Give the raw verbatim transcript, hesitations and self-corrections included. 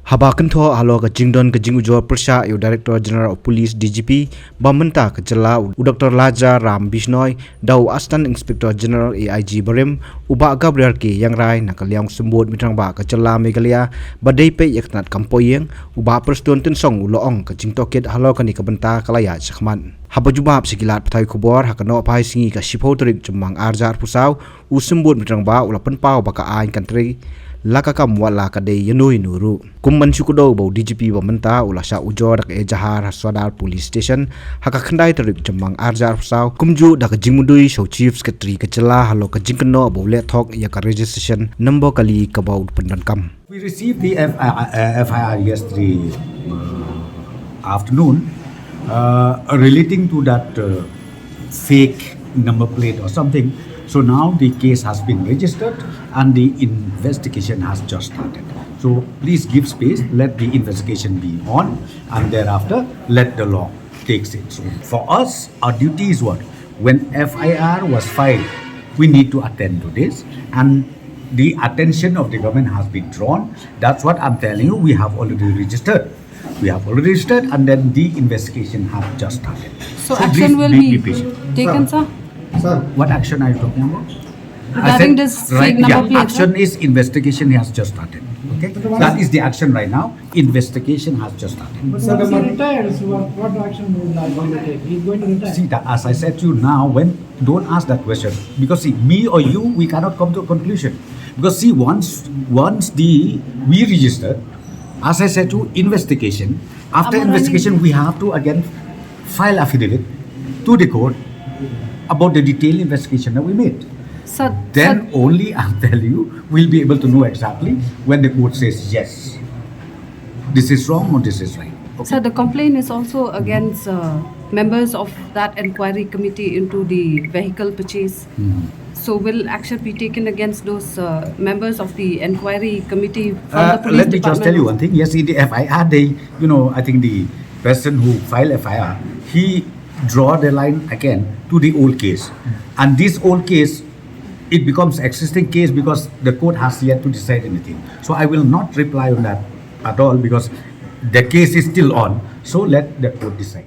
Haba kynthoh halor ka jingdon ka jingujor pyrshah ïa u Director General of Police, D G P, ba mynta ka jylla, u Doctor Laja Ram Bishnoi, da u Assistant Inspector General, A I G, barim, u Bah Gabriel K Iangrai, na ka liang u Symbud Mitrang Bah ka jylla Meghalaya, ba dei peit ïa ka tnat kam poieng, u Bah Prestone Tynsong u la ong ka jingtohkit halor kane ka bynta ka la ïaid shakhmat. Haba jubab sha ki lad pathai khubor ha ka Nohphai Sngi ka shiphew tarik Jymmang arhajar arphew saw, u Symbud Mitrang Bah u la pynpaw ba ka aiñ kan trei la ka kam wat la ka dei ïano ïano ruh. Kum ban shu kdew ba u D G P ba mynta u la shah ujor da ka ejahar ha Sadar Police Station ha ka khyndai tarik Jymmang arhajar arphew saw, kumjuh da ka jingmudui sha u Chief Secretary ka jylla halor ka jingkynnoh ba u leh thok ïa ka registration number kali kaba u pyndonkam. We received the F I R, uh, F I R yesterday uh, afternoon uh, relating to that uh, fake number plate or something. So now the case has been registered and the investigation has just started. So please give space, let the investigation be on, and thereafter let the law takes it. So for us, our duty is what? When F I R was filed, we need to attend to this, and the attention of the government has been drawn. That's what I'm telling you. We have already registered. We have already registered, and then the investigation have just started. So, so action please, will be, be patient. Taken, sir? Sir, what action are you talking about? Regarding this fake number plate, action is investigation has just started. Okay, that is the action right now. Investigation has just started. But sir, he's retired, so what, what action would like to take? He's going to retire. See, that, as I said to you now, when don't ask that question, because see, me or you, we cannot come to a conclusion. Because see, once once the we register, as I said to you, investigation. After investigation, we have to again file affidavit to the court about the detailed investigation that we made. Sir, then sir, only I'll tell you, we'll be able to know exactly when the court says yes, this is wrong or this is right. Okay? Sir, the complaint is also against uh, members of that inquiry committee into the vehicle purchase. So will action be taken against those uh, members of the inquiry committee from uh, the police department? Let me just tell you one thing. Yes, in the F I R, they, you know, I think the person who filed F I R, he draw the line again to the old case. And this old case, it becomes existing case because the court has yet to decide anything. So I will not reply on that at all because the case is still on. So let the court decide.